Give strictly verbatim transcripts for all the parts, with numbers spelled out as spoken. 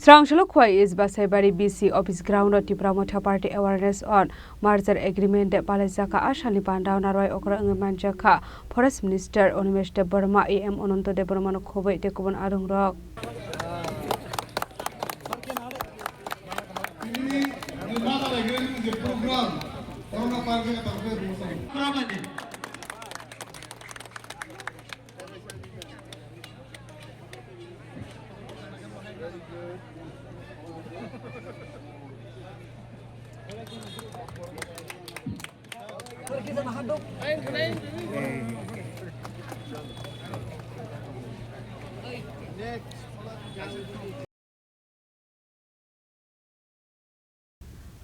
Chwrangsalo Khowai East Basaibari B C office ground o Tipra Motha Party awareness on merger agreement de palaijak kha. A salni panda o narwai okra wngwi manjak kha Forest Minister Animesh Debbarma, E M Ananta Debbarma no khobwi tei kubun arungrok.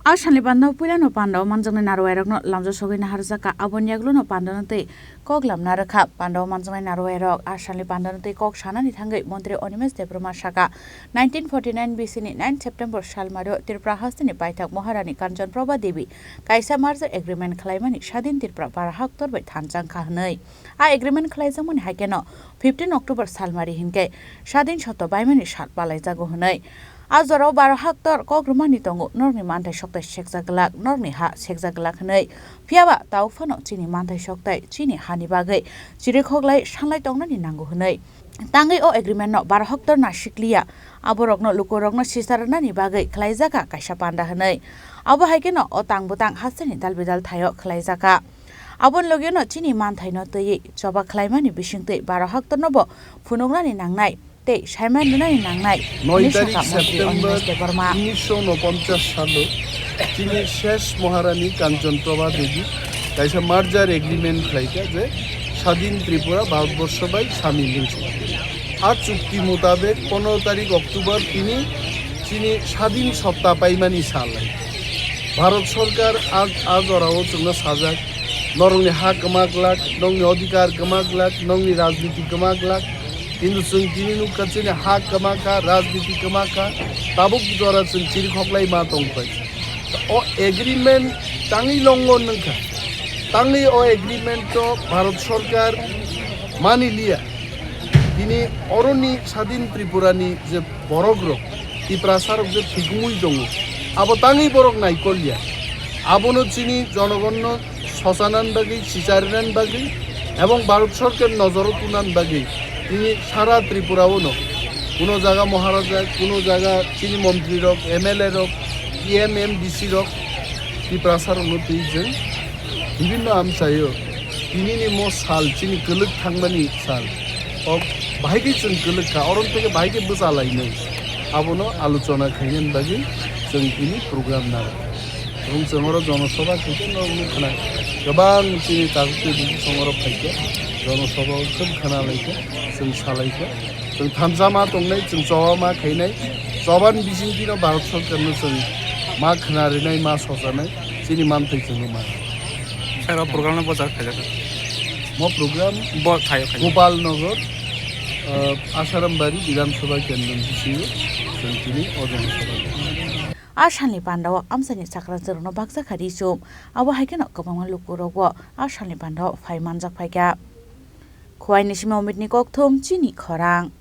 A salni panda o puilano panda o manjaknai narwai rokno lamjak sogwi naharjak kha, aboni yagulo no panda no tei kok lamna rwkha. Panda o manjaknai narwai rok a salni panda no tei kok sanani thangwi Montri Animesh Debbarma saka, nineteen forty nine B C ni nine September salmari o Tripura hasteni paithak Maharani Kanchan Prabha Devi kaisa merger agreement khlaimani Sadin Tripura bara haktor bai thanchang kha hwnwi. A agreement khlaijakmani hai kheno fifteen October salmari hinkhe Sadin Sotto baimani sal palaijago hwnwi. A jorao bara haktor kok rwmani tongo, norokni manthai soktai sekjak glak, norokni ha sekjak glak hwnwi. Phiya ba tabuk phano chini manthai soktai chini hani bagwi chirikhok lai sanlai tongnani nango hwnwi. Tangwi o agreement no bara haktor nasikliya, aborokno lukurokno sisa rwnani bagwi khlaijak kha kaisa panda hwnwi. Abo hai kheno o tang bwtang hasteni dal bidal thaio khlaijak kha. Aboni logio no chini manthai no twiwi choba khlaimani bisingtwi bara haktor no bo phunuknani nangnai tei saiman rwnani nangnai, noi hwnwi tarik saka Montri September Animesh Debbarma. Unisho unoponchas salo chini ses Maharani Kanchan Prabha Devi kaisa merger agreement khlaikha je Sadin Tripura Bharatborsho bai samil wngsi. A chukti mutabek pondro tarik October tini chini Sadin Sotta paimani sal. Bharat Sorkar a, a jorao chwngno sajak, norokni ha kwma glak, nokni odhikar kwma glak, nokni rajniti kwma glak. Kintu chwng tini nukha chini ha kwma kha, rajniti kwma kha, tabuk jora chwng chirikhok lai ma tongpai. O agreement tangwi longon wngkha, tangwi o agreement no Bharat Sorkar mani liya. Tini oroni Sadin Tripura ni je borok rok, Tiprasa rok je thwikmui tongo, abo tangwi borok naikolya. Abono chini jonogonno sochanan bagwi, sicharinani bagwi, ebong Bharat Sorkar nojoro tunan bagwi tini sara Tripura o no kuno jaga Maharaja, kuno jaga chini montri rok, M L A rok, E M, M D C rok Tiprasa rokno twi jeng bibinno amchaio. Tinini mo sal, chini kwlwk thangmani sal. O bahai khe chwng kwlwk kha, orom theke bahai khe bwcha lainai. Abono alochona khainani bagwi chwng tini program nang. Ebong chwng oro jonosobha khaikhe norok nukha na. Kwbang chini takhuk tei bukhuk chwng oro phaikhe jonosobha o khub khana laikha, chwng salaikha. Chwng thansa ma tongnai, chwng choba ma khainai. Chobani bisingtwi no Bharat Sorkar no chwng ma khna rinai, ma sojanai, chini manthai chwng no ma. Sir, o program no bojar khaijak. Mo program bo thaio khaijak. Gopal Nagar, ah, Asarambari Bidhan Sabha Kendra ni bisingo chwng tini o jonosobha. A salni panda o amchaini chakra chwrwngno baksa kha ri chum. Abo hai kheno kwbangma lukurok bo a salni panda o phai manjak phaikha. Khowai ni simi Omit ni kokthum chini khorang.